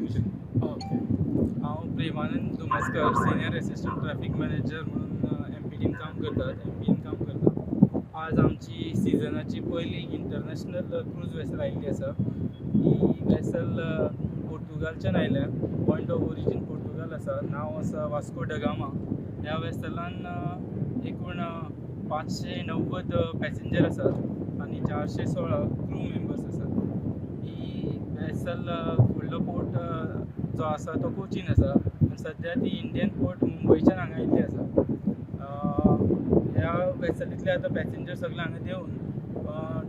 Okay, हांव Premanand Dhumaskar, senior assistant traffic manager म्हणून एमपीडीन काम करतात, एमपीन काम करता. आज आमची सिजनाची पयली इंटरनॅशनल क्रूज वेसल आयिल्ली आसा. ही वेसल पोर्तुगालच्यान आयल्या. पॉयंट ऑफ ओरिजीन पोर्तुगाल आसा. नांव आसा वास्को डगामा. ह्या वेसलान एकूण 590 पॅसेंजर आसात आनी 416 क्रू मेंबर्स आसात. ही वेसल फुडलो पोर्ट जो आसा तो कोचीन आसा आनी सद्या ती इंडियन पोर्ट मुंबयच्यान हांगा आयिल्ली आसा. ह्या वेसलींतले आतां पॅसेंजर सगळे हांगा देंवून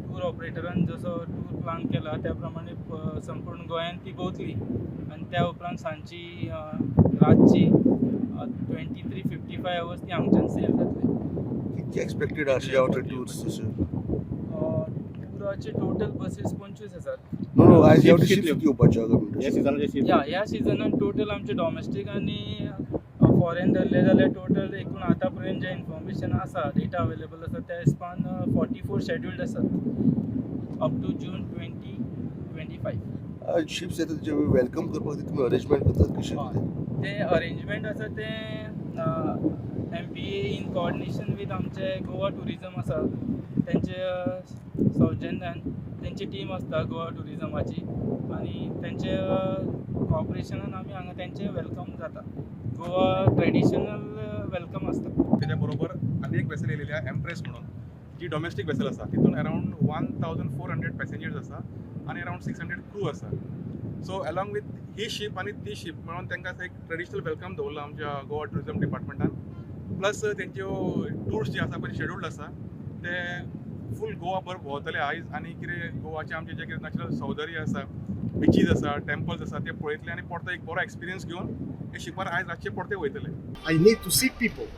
टूर ऑपरेटरान जसो टूर प्लान केला त्या प्रमाणे संपूर्ण गोंयान ती भोंवतली आनी त्या उपरांत सांजची, रातची 23:55 hours ती हांगच्यान सेल जातली. कितके एक्सपेक्टेड अशे आवटर टूर्स तशे? टुराचे टोटल बसीस 25 आसात. नो, आयज Ships आवटर कितल्यो? शिप्स येवपाच्यो आहा म्हणटा? ह्या सिजनाचे शिप. ह्या ह्या सिजनान टोटल आमचे डॉमेस्टीक आनी फॉरेन धरले जाल्यार टोटल एकूण आतां पर्यंत जें इन्फॉर्मेशन आसा, डेटा अवेलेबल आसा, त्या हिसपान 44 शेड्युल्ड आसात up to June 2025. Ships येता तेजे welcome करपाक खातीर तुमी अरेंजमेंट करतात कशें कितें? तें अरेंजमेंट आसा तें एमपीए इन कॉर्डिनेशन विथ आमचे गोवा टुरिजम आसा, तेंचे सौजन्यान. तेंची टीम आसता गोवा टुरिजमाची आनी तेंचे कॉपरेशनान आमी हांगा तेंचे welcome जाता. गोवा ट्रेडिशनल welcome आसता. त्याच्या बरोबर आनी एक वेसल येयलेली आहा, एम्प्रेस म्हणून, जी डोमेस्टीक वेसल आसा. तितून around 1400 passengers आसा आनी अरावंड 600 क्रू आसा. So along with he ship आनी ती शीप म्हणून तांकां एक ट्रेडिशनल welcome दवरला आमच्या गोवा टुरिजम डिपार्टमेंटान. प्लस तेंच्यो टूर्स जे आसा पळय, शेड्युल्ड आसा, ते फूल गोवा भर भोंवतले आयज आनी कितें गोवाचें आमचें जें कितें नॅचरल सौंदर्य आसा, बिचीज आसा, टेम्पल्स आसा, ते पळयतले आनी परतो एक बरो एक्सपिरियन्स घेवन हे शिपार आयज रातचे परते वयतले. I need to see people.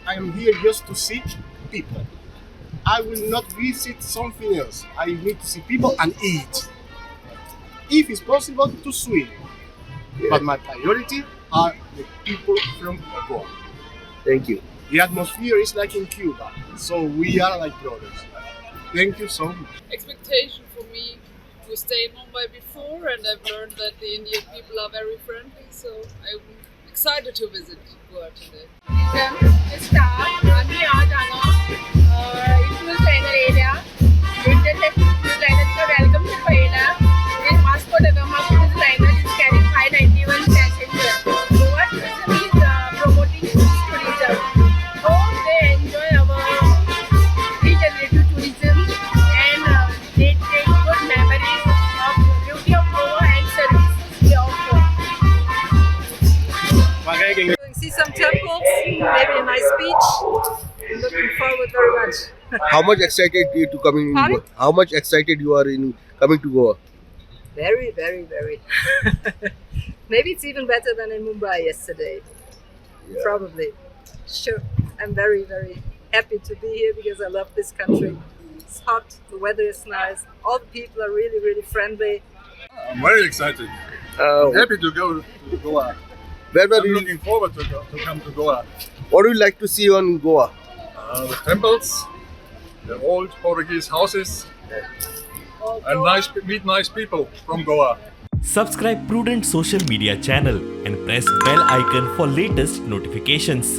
I am here just to see people. I will not visit something else. I need to see people and eat. If it's possible, to swim. But my priority are the people from Goa. Thank you. The atmosphere is like in Cuba, so we are like brothers. Thank you so much. Expectation for me to stay in Mumbai before, and I've learned that the Indian people are very friendly, so I'm excited to visit Goa today. Staff, आमी आज हांगा cruise liner येयल्या, international cruise liner. तिका welcome करपा येयला. Vasco da Gama cruise liner is carry 591 passenger. Goa Tourism is promoting cruise tourism. Hope they enjoy our regenerative tourism and they take good memories of beauty of Goa and services we offer. म्हाका एक See some temples, maybe a nice beach. I'm looking forward very much. How much excited you to coming? Pardon? How much excited you are in coming to Goa? Very, very, very. Maybe it's even better than in Mumbai yesterday. Probably. Sure. I'm very, very happy to be here because I love this country. It's hot, the weather is nice, all the people are really, really friendly. I'm very excited. Happy to go to Goa. Where I'm you, looking forward to come to Goa. What do you like to see on Goa? The temples, the old Portuguese houses, and meet nice people from Goa. Subscribe Prudent Social Media channel and press bell icon for latest notifications.